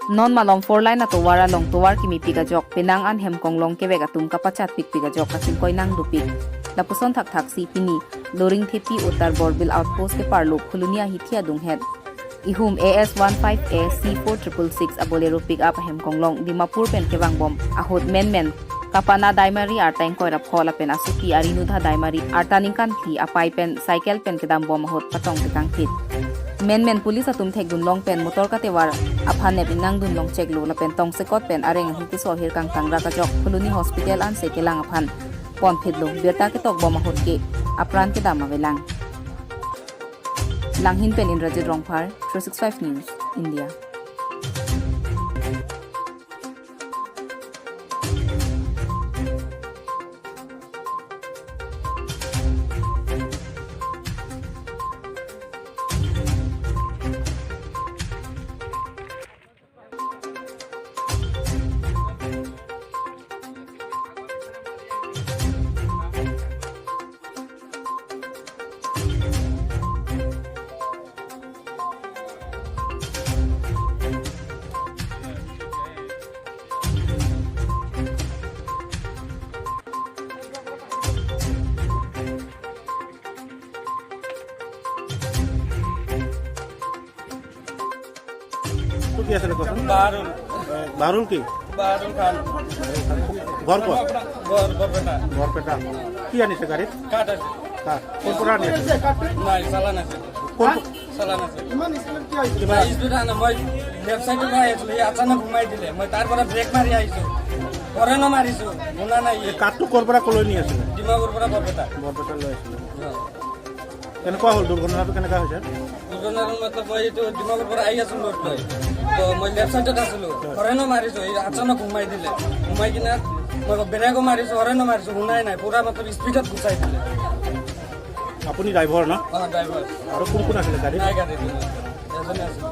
Non malong four line ato wara long towar kimi pigajok penang an hem konglong kewek atum kapachat pik pigajok kasim koinang dupik lapuson thak thak si pini loring thepi uttar borbil outpost ke parlo khulunia hithia dunghet ihum AS15A C4666 abolero pick up hem konglong Dimapur pen kewang bom ahot men men kapana daimari artang koira phola pen asuki arinudha daimari artaning kan thi apai pen cycle pen kedam bom ahot patong tekang thit men men police atum thek dun long pen motor ka tewar aphan ne binang dun long check lo la pen tong sekot pen areng hi ki so hir kang tangra ka jok khuluni hospital an se kelang aphan pon phit lo berta ke tok bom ahot ke apran ke dama welang Langhin pen Indrajit Rongphar 365 News India. তো কি আছিলে কোৱাচোন? বাহাৰুল। বাহাৰুল কি? বাহাৰুল খান। ঘৰ ক'ত? ঘৰ বৰপেটা। বৰপেটা। কি আনিছে গাড়ীত? কাঠ আছে। কাঠ ক'ৰ পৰা আনি আছে? নাই, চালান আছে। ক'ৰ? চালান আছে। কিবা স্পীড আনা, মই লেফ্ট চাইডৰ পৰা আহিছিলো, সি আচানক সোমাই দিলে। মই তাৰ পৰা ব্ৰেক মাৰি আহিছো, হৰেণো মাৰিছো, শুনা নাই। এই কাঠটো ক'ৰ পৰা ক'লৈ নি আছিলে? ডিমাপুৰ পৰা বৰপেটা। বৰপেটা লৈ আছিলে। কেনেকুৱা হ'ল দুৰ্ঘটনাটো, কেনেকুৱা হৈছে? দুৰ্ঘটনাৰ মতলব মই এইটো ডিমাপুৰ পৰা আহি আছো লোড লৈ, তো মই লেফ্ট চাইডত আছিলো, হৰেণো মাৰিছো, সি আচানক সোমাই দিলে। সোমাই কিনে মই ব্ৰেকো মাৰিছো, হৰেণো মাৰিছো, শুনাই নাই, পুৰা মতলব স্পীডত গুচাই দিলে। আপুনি ড্ৰাইভাৰ ন? অঁ, ড্ৰাইভাৰ। আৰু কোন কোন আছিলে গাড়ীত? নাই, গাড়ীত এজনে আছিল।